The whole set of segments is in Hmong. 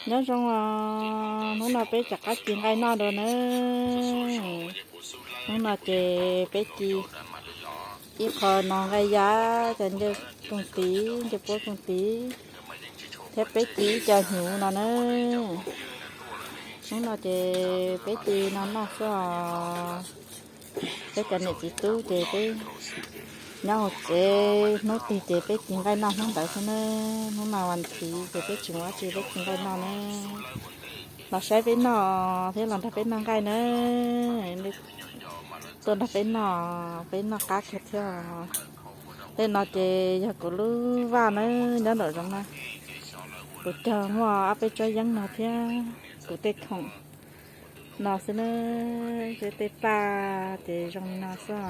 Nyob zoo os, hnub no peb rov qab ci nqaij noj dua na. Hnub no ces peb ci ib qho no nqaij ya, cov ncej kooj tiv, ncej puab kooj tiv, thiab peb ci ib co hnyuv no na. Hnub no ces peb ci no noj xwb os. Peb cov niam txiv tub ces peb nyob hauv tsev, hnub twg ces peb ci nqaij noj hnub ntawd xwb na. Hnub no vas thiv ces peb tsis ua dab tsi, peb ci nqaij noj na. Los saib peb noj thiab los nrog peb noj nqaij na. Tuaj nrog peb noj, peb noj qab kawg thiab. Tej no ces yog kuv lub vaj na, nyob nraum zoov na. Kuv cog muaj ob peb tsob yeeb no thiab kuv tej khoom no xwb na. Tej paj ces zoo li no xwb.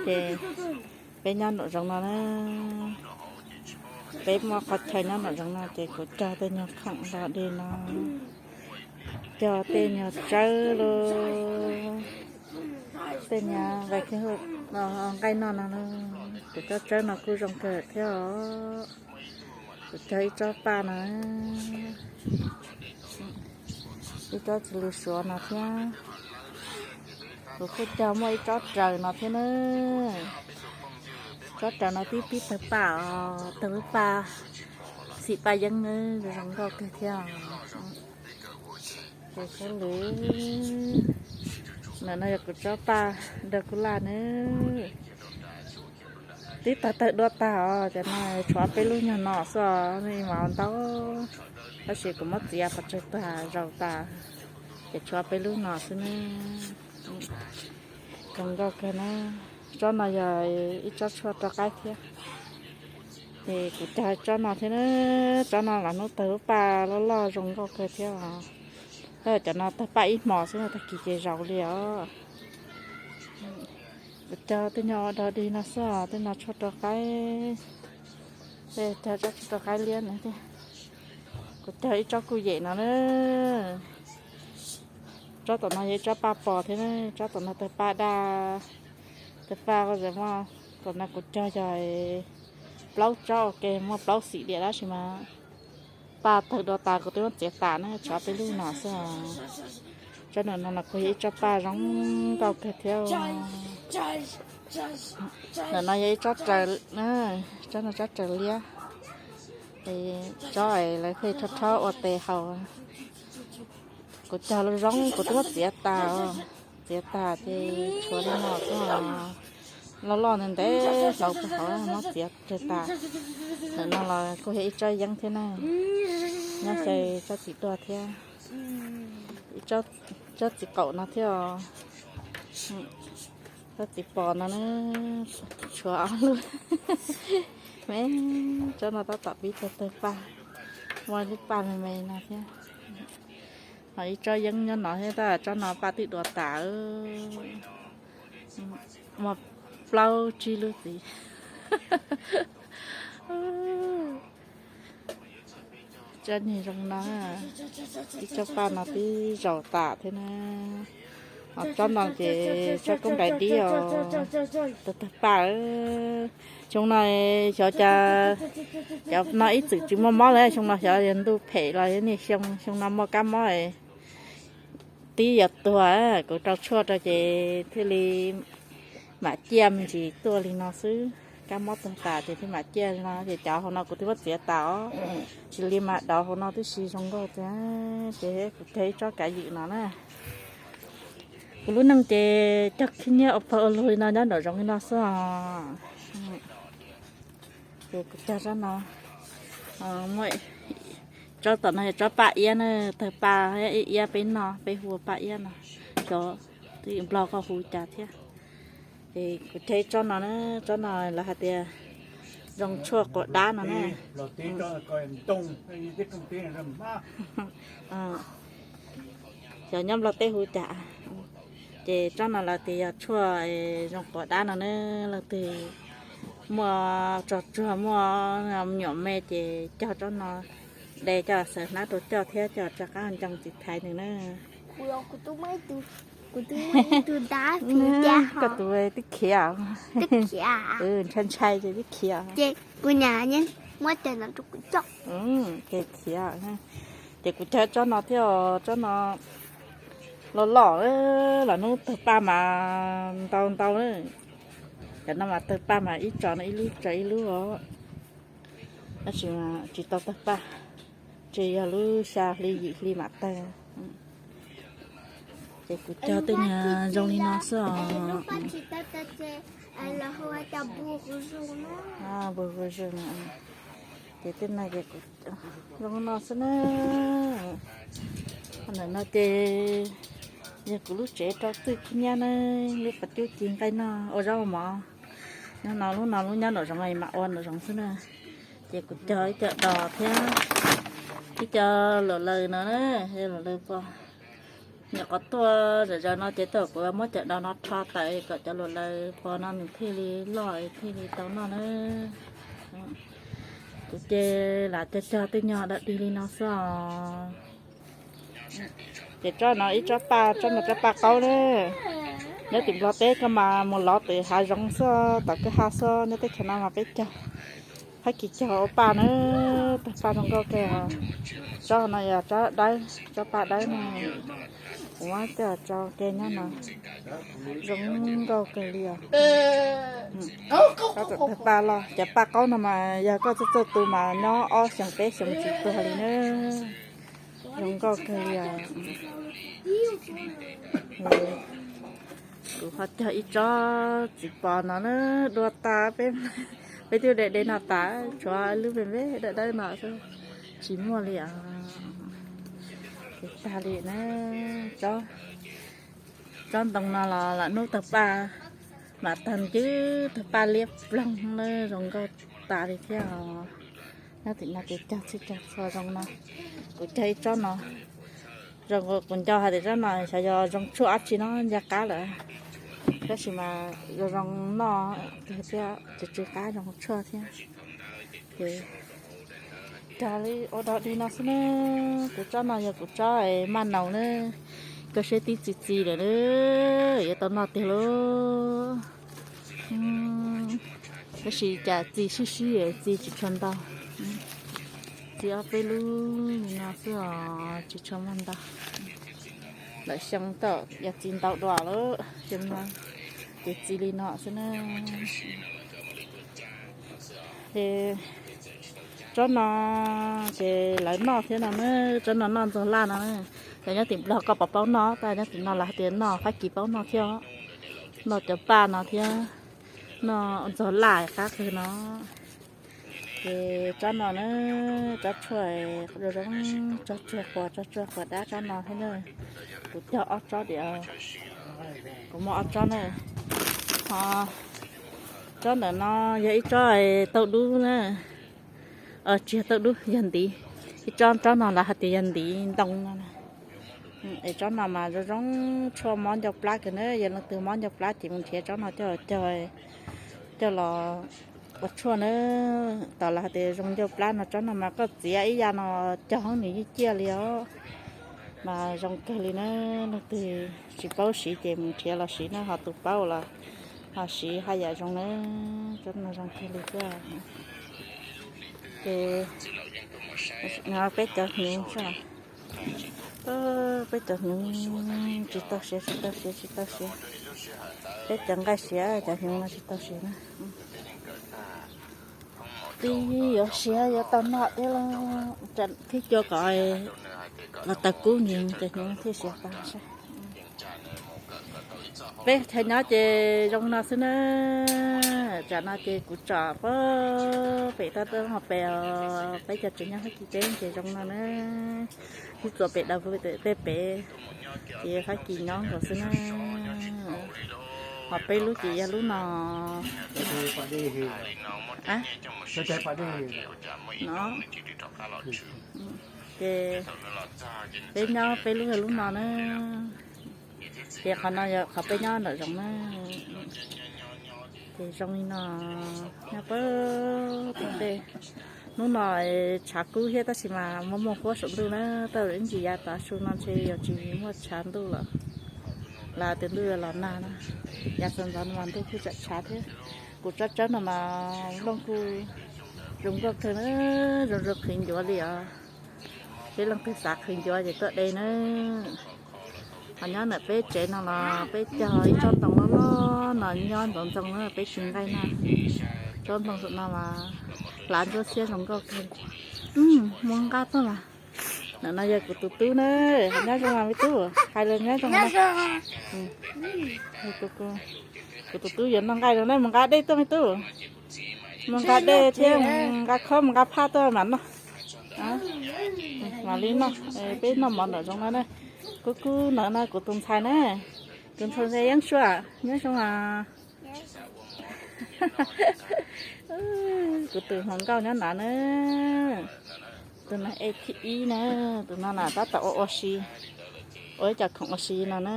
Ces peb nyob nraum zoov no na, peb muaj qhov chaw nyob nraum zoov no ces kuv cog tej nyuag khoom nrog dig no, cog tej nyuag tsawb los, tej nyuag nqaij, nqaij noj no, kuv cov tsawb no kuj zoo kawg thiab os. Kuv cog ib tsob paj no, ib tsob txiv lws suav no thiab. Kuv kuj cog muaj ib tsob raws no thiab na. Tsob raws no twb pib tawg paj os, tawg lub paj xim paj yeeb na, zoo nkauj kawg thiab os. Ces tsob lws no yog kuv tsob paj Dracula na. Twb tawg tawg dua tag os, cov no tshuav peb lub nyuag no xwb os, mas ntau, tab sis kuv muab txiav pov tseg tag, zaus tas, ces tshuav peb lub no xwb na. Zoo nkauj kawg na. Tsob no yog ib tsob tshuaj rau qaib thiab. Ces kuv cog tsob no thiab na, tsob no los hnub tawg lub paj loj loj zoo nkauj kawg thiab os. Cov no tawg paj ib hmos xwb, tag kis ces zaus li os. Kuv cog tej nyuag ua dog dig no xwb os, tej no tshuaj rau qaib. Tej cog tsob tshuaj rau qaib liab no thiab. Kuv cog ib tsob kuj yem no na. Tsob tom no yog ib tsob paj pos thiab na, tsob tom no tawg paj daj, tawg paj ko, tom no kuv cog yog plaub tsob ua ke, muaj plaub xim diam tab sis mas paj tawg dua tas kuv twb muab txiav tas na, tshuav peb lub no xwb os. Tsob no no los kuj yog ib tsob paj zoo nkauj kawg thiab. Ntawm no yog ib tsob raws, tsob no tsob raws liab, tsob lawv thiaj rho rho ua tes haus. Kuv cog lub zoo, kuv twb muab txiav tas, txiav tas ces tshuav li no xwb os. Loj loj ntev ntev hlauv puag hauv muab txiav tseg tas. Ntawm no los kuj yog ib tsob yeeb thiab na, nyob xyaw tsob txiv duaj thiab, tsob txiv qaum no thiab os. Tsob txiv pos no na, tshuav ob lub me, tsob no tab tom pib tawg tawg paj, muaj lub paj me me no thiab. Ho ib tsob yeeb nyob no thiab, tab tsob no paj twb dua tas. Muaj plaub tsib lub txiv. Tsob niag zoo no, ib tsob paj no twb zaus tas thiab na. Ho tsob no ces tsob koob ntais dib os, tawg tawg paj. Xyoo no xyov cas cov no ib txwm tsis muaj mob li, xyoo no xyov yog ntuj phem los yog niaj xyoo, xyoo no muaj kab mob tib yuav tuag, kuv rau tshuaj rau ces thiaj li mam ciaj me ntsis tuaj li no xwb. Kab mob tuag tas ces thiaj mam ciaj li no, ces cov hauv no kuv twb muab txiav tas os, tsis li mas dov hauv no twb siv zoo nkauj tiag. Ces kuv cog ib tsob kav ywm no na. Kuv lub neej ces cog khib nyiab ua pawg ua lug li no nyob nraum zoov li no xwb os. Ces kuv cog tsob no, muaj tsob tom no yog tsob paj iab na, tawg paj iab peb noj, peb hu ua paj iab no, xyov twb nplog koj hu cas thiab. Ces kuv cog ib tsob no na, tsob no lawv hais tias zoo tshuaj quav dab no na. Xyov nyob Nplog teb hu cas. Ces tsob no lawv tias yog tshuaj zoo quav dab no na, leej twg muaj tsog tsuag muaj me nyuam me ces cog tsob no de coj xaws hnab rau coj thiab coj rov qab ncoo txiv thaiv nws na. Koj tus twb khiav, ntshai ntshai ces twb khiav. Ces kuv niam, Muab cog no rau kuv cog. Ces khiav, ces kuv cog tsob no thiab, tsob no los loj, los hnub tawg paj mas ntau ntau na. Cov no mas tawg paj mas ib tsob no ib lub tso ib lub os. Tab sis mas tsis tau tawg paj, ces yog lub xya hli yim hli mam tawg. Ces kuv cog tej nyuag zoo li no xwb os. Ces tej no ces kuv zoo no xwb na. Ntawm no ces yog kuv lub tsev rau txwj khib nyiab na, lub qhov cub ci nqaij noj ua zaub ua mov. Nyob no lub no lub nyob nraum zoov mas ua nraum zoov xwb na. Ces kuv cog ib co dos thiab ib co luam laws no na, luam laws pos. Nyuam qhuav tuaj zom zaws no ces tau kuv muab cov dos no rho tawm kom cov luam laws pos no nws thiaj li loj thiaj li tau noj na. Kuv ces lam cog cog tej nyuag dawm dig li no xwb os. Ces tsob no ib tsob paj, tsob no tsob paj qaub na. Nyob tim Nplog teb koj mas mus lov tim hav zoov xwb, tom kwj ha xwb, nyob teb chaws no mas peb cog, Fab Kis cog ua paj na, tawg paj zoo nkauj kawg. Tsob no yog tsob dawb, tsob paj dawb no. Kuv muab coj tso ke nyob no, zoo nkauj kawg li os. Tsob tawg paj los cov paj qaub no mas yog koj txawj txawj tu mas nyob ob xyoos peb xyoos tsis tuag li na. Zoo nkauj kawg li os. Kuv ho cog ib tsob txiv pos no na, dua tas peb, peb twb de de no tas, tshuav lub me me dawb dawb no xwb, tsis muaj li os. Ces tag li na, tsob ntoo no los lam hnub tawg paj, mam tawg ncwb tawg paj liab ploog na, zoo nkauj tas li thiab os. Nyob tim no ces cog txhij cog txhua zoo no. Kuv cog ib tsob no, zoo kuv nco hais tias tsob no xyov yog zoo tshuaj dab tsi no ncaj qab lawm, tab sis mas zoo zoo noj thiab, tsw tsw qab zoo tshuaj thiab. Ces cog li ua dog dig no xwb na. Kuv tsob no yog kuv tsob maj naus na, koj saib tib txi txi lawm na, yuav tau noj tiag lauj. Tab sis cas txi sib sib, txi tsis tshua ntau. Txi ob peb lub li no xwb os, tsis tshua muaj ntau. Lawm xyoo tau yog txi ntau dua lawm, xyoo no ces txi li no xwb na. Ces tsob no ces lawv noj thiab no na, tsob no noj ntxuag laj no na. Ces nyob tim Nplog koj puas paub noj, tab nyob tim no lawv hais tias noj, Fab Kis paub noj thiab, noj cov paj no thiab, noj ntxuag laj qab qwg no. Ces tsob no na, tsob tshuaj zoo zoo, tsob tshuaj quas, tsob tshuaj quas dab tsob no thiab na. Kuv cog ob tsob diam, kuv muaj ob tsob na. Ho tsob ntawm no yog ib tsob tauj dub na, tsis yog tauj dub, yog ntiv. Ib tsob, tsob no lawv hais tias yog ntiv ntoo no. Es tsob no mas zoo zoo tshuaj mob ncauj plab kawg na, yog leej twg mob ncauj plab ces mus nrhiav tsob no coj los cog, coj los ua tshuaj na. Tos lawv hais tias zoo ncauj plab no, tsob no mas koj txiav ib yav no cog hoob nws yeej ciaj li os. Mas zoo kawg li na, leej twg tsis paub siv ces mus nrhiav los siv na, ho tus paub los ho siv haj yam zoo na. Tsob no zoo kawg li xwb. Ces peb cov hnyuv xwb, peb cov hnyuv tsis tau siav, tsis tau siav, tsis tau siav. Peb cov nqaij siav, cov hnyuv no tsis tau siav na. Twb yuav siav yuav tau noj thiab los, thiab cua kom los tawg kub nws cov hnyuv thiaj siav tag saib. Peb chaw nyob ces zoo no xwb na. Tsam no ces kuv tsom pem toj roob hauv pes os, peb cov tseem nyob Fab Kis teb ces zoo no na. Twb txuas pem daws pem peb, ces Fab Kis nyob nkaus xwb na. Ho peb lub ces yog lub no. No, ces peb nyob peb lub yog lub no na. Ces qhov no yog qhov peb nyob nram zoov na. Ces zoo li no, nyob pem tej ntej. Hnub no tshav kub thiab tab sis mas muaj muaj huab saum ntuj na, tau ib ntsis yav tav su no ntshe yuav tsis muaj tshav ntuj lawm. Lawv tias ntuj yuav los nag na, yav txog ntxov no mas ntuj kuj tseem tshav thiab. Kuv tsob tsawb no mas nplooj kuj Zoo nkauj kawg na, zoo zoo qhwv ncuav li os. Peb leej twg xav qhwv ncuav ces tuaj de na. Ho nyob ntawm peb tsev no los peb cog ib tsob ntoo loj loj no nyob ntxoov ntxoo na peb tsis nqaij no. Tsob ntoo saum no mas hlav ntsuab xiab zoo nkauj kawg. Muaj nqaj tuaj mas. Ntawm no yog kuv tus tub na, nyob zoo mas me tub, hais los nyob zoo mas. Kuv tus tub yuav noj nqaij zoo na, mus nqa dej tuaj me tub. Mus nqa dej thiab mus nqa khob mus nqa phaj tuaj mam noj. Mam li noj, peb noj mov ntawm zoov no na. Kub kub ntawm no kuv tus ntxhais na, tus ntxhais Yeeb Suab, nyob zoo mas. Kuv tus hluas nkauj nyob nrad na. Tus no ej thib ib na, tus no na tab tom ua ua si, ua ib co khoom ua si no na.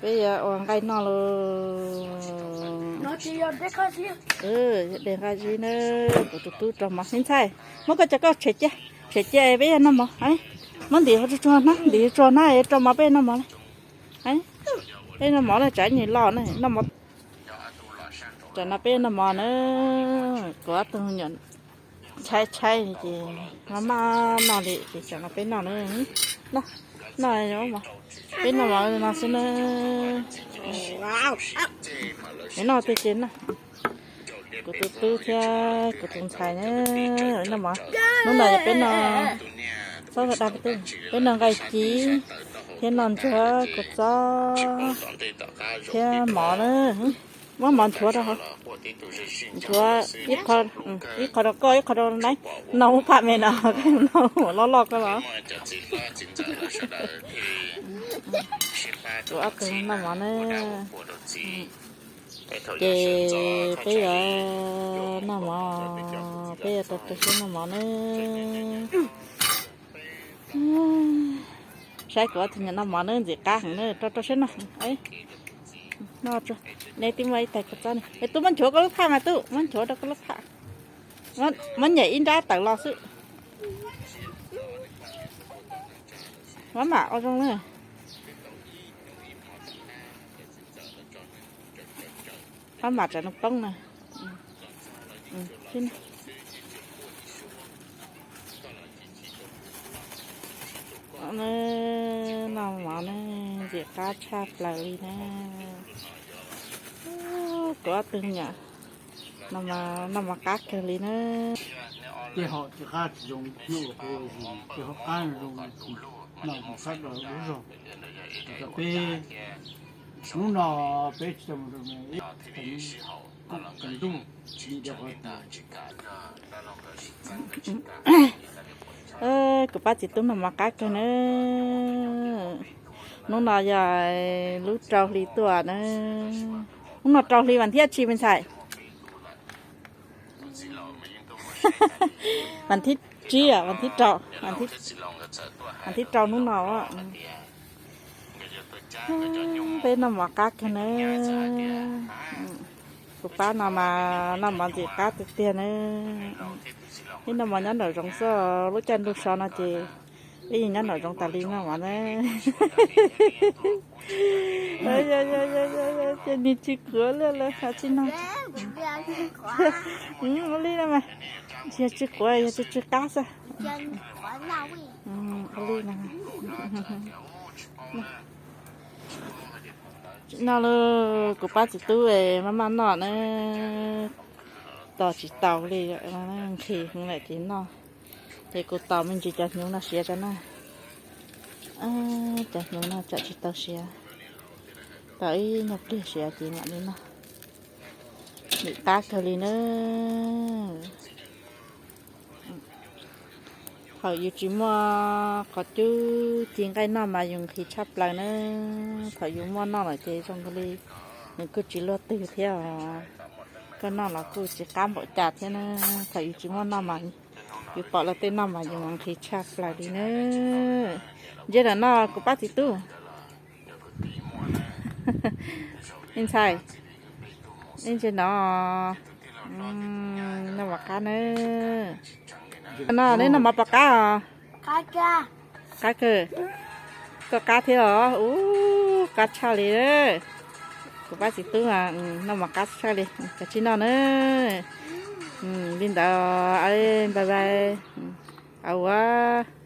Peb yuav ua nqaij noj lauj. De nqaij zib na, kuv tus tub rau mov me ntxhais. Muab koj cov koj tshem cia, tshem cia peb yuav noj mov. Muab ntim hauv tsuag tsuag na, ntim tsuag na, rau mov peb noj mov na. Peb noj mov na, tsam ib nyuag loj na, noj mov. Tsam no peb noj mov na, kuv ob tug nyuam tshaib tshaib ces maj maj noj li ces tsam no peb noj na. Noj, peb noj mov no xwb na. Noj tiag ces noj. Kuv tus tub thiab kuv tus ntxhais na, noj mov. Hnub no yog peb noj, txhob dag peb noj nqaij civ thiab noj ntsuag kua txob thiab mov na. Muab mov nchuav rau hauv, nchuav ib qho rau koj ib qho rau nab, noj ub phaj me no, noj loj loj koj los. Kuv ob tug noj mov na. Ces peb yuav noj mov, peb yuav rau rau siab noj mov na. Saib kuv ob tug nyuam noj mov na ntxim qab heev na, rau rau siab noj. Noj tsuag, nej twb muaj ib tais kua txob ne, es tub muab nchuav koj lub phaj mas tub, muab nchuav rau koj lub phaj. Muab nyem ib nrab tawm los xwb. Maj mam ua zoo na. Maj mam tsam no poob na. Noj mov ne, ntxim qab tshaj plaws li na. Kuv ob tug nyuam noj mov qab kawg li na. Tej hom tsis qab tsis zoo, tej hom qab zoo, noj sab daws lub zog. Peb hnub no peb tsis tau mus rau ib tag ntuj li rau qhov tias kuv pab txiv tub noj mov qab kawg na. Hnub no yog lub rau hli tuaj na. Hnub no rau hli vas thib dab tsi me ntxhais? Vas thib tsib, vas thib rau, vas thib rau hnub no. Peb noj mov qab kawg na. Kuv pab no mas noj mov ntxim qab tiag tiag na. Peb noj mov nyob nraum zoov xwb, lub caij ntuj so no ces peb yeej nyob nraum zoov tas li noj mov na. Ces nws tsis quav li lawm, tsis no. Ua li no mas, yog tsis quav yog tsis qab xwb. Ua li no. No los kuv pab txiv tub maj maj noj na, tos tsis tau li, nqhis heev lawm ces noj. Ces kuv tos me ntsis cov hnyuv no siav tso na. Cov hnyuv no tsam tsis tau siav, tos ib nyuag pliag siav ces mam li noj. Ntxim qab kawg li na. Thaum yus tsis muaj qhov cub ci nqaij noj mas yus nqhis tshaj plaws na. Thaum yus muaj noj lawm ces zoo li nws kuj tsis luaj twg thiab os. Koj noj los kuj tsis qab npaum cas thiab na. Thaum yus tsis muaj noj mas yus pom lawv tej noj mas yus mas nqhis tshaj plaws li na. Ntsia lam no kuv pab txiv tub. Ntxhais, ntsia no, noj mov qab na. No neb noj mov pom qab os? Qab kawg. Koj qab thiab os? Ub, qab tshaj li. Kuv pab txiv tub noj mov qab tshaj li, koj tsis noj na. Li ntawd, bye bye. Au ua.